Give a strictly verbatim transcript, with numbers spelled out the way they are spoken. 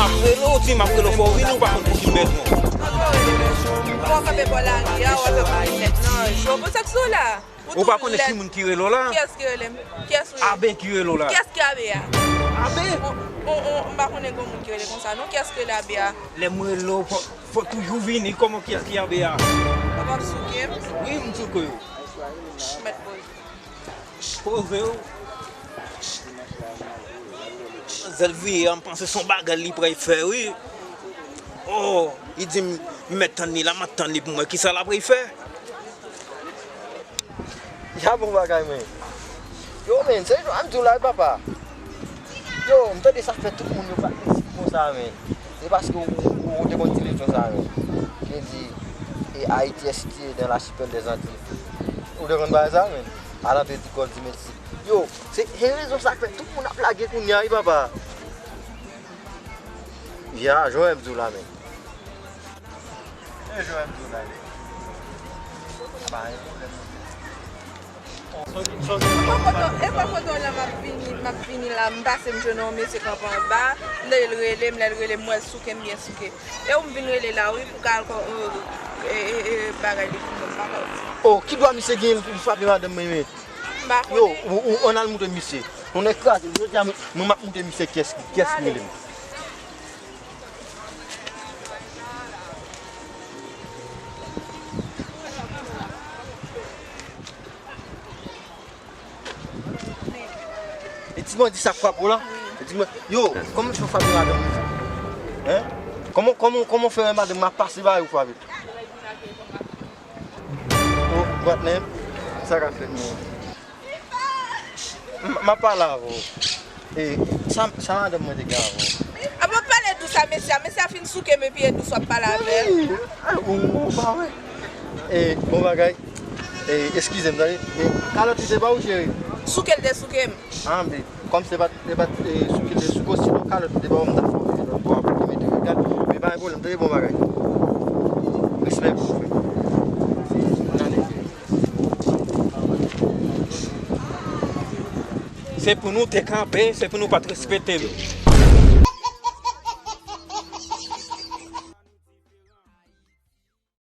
M rele w, di m ap rele w, fò w vini, ou pa konn pou ki bezwen. Mwen kanpe bò lari a, w ap ap mèt nan je w. Bon, sa k sou la? Ou pa konnen ki moun ki rele w la? Kiyès ki rele m? Kiyès ou ye? Abe ki rele w la. Kiyès ki Abe a? Abe? On, on, on, m pa konnen gen moun ki rele konsa, non. Kiyès ki rele Abe a? Lè m rele w, fò, fò toujou vini. Kòman, kiyès ki Abe a? Papa ap souke m? Wi, m souke w. Mèt poze. Poze w. Manzèl vire a, m panse se yon bagay li pral fè, wi. Oh, li di m, m mèt tann li la, m ap tann li pou m wè kisa l ap fè. Ya bon bagay, men. Yo, men, se jan m di w la, wi, papa. Yo, m tande sa fè tout moun yo pa resip konsa, men. Se paske w, w, w te konn di lejyon sa, men. Ki di, e Ayiti est situé dans l'archipel des Antilles. Ou te konn bagay sa, men? A l'entrée du golfe du Mexique. Yo, se, se rezon sa k fè tout moun ap lage kounye a, wi, papa. Ya, jan w di w la, men. E jan w di w la, men. Pa gen pwoblèm. E pa foto, e pa foto la m ap vini, m ap vini la, m pase m jwenn yon mesye kanpe anba, lè l rele m, lè l rele m, m wè l souke m byen souke. E ou m vin rele la, wi, pou kal kò, e, e, e, bagay li pou mwen, m pa ka di. Oh, ki dwa misye genyen pou frape madanm mwen, men? M pa konnen. Yo, ou, ou, ann al moute misye. Tonnè kraze m, jodi a, mwen, mwen m ap moute misye kiyès, kiyès ki rele m. E ti bandi sa k frape w la? E ti bandi, yo, kòman w fè frape madanm mwen sa? Hein? Kòman, kòman, kòman w fè wè madanm mwen ap pase ba yo frape? Oh, gwatnèp, sa ka fèt, men. M, m ap pale avè w. E, sa, sa madanm mwen te gen avè w? A, m ap pale dous a mesye a. Mesye a fin souke m epi e dous w ap pale avè l. Wi. A, ou, ou pa wè. E, bon bagay. E, eskize m, tande. E, kalòt li te ba ou, cheri? Souke l te souke m. A, men, kòm se pa t, se pa t, e, souke l te souke w, sinon kalòt li te ba ou, m ta fè w vini lòt bò a pou li mete w. Gad, men pa gen pwoblèm, tande, bon bagay. Respè pou ou, frè. Ann ale, cheri. Se pou nou te kanpe, se pou nou pa t respekte nou.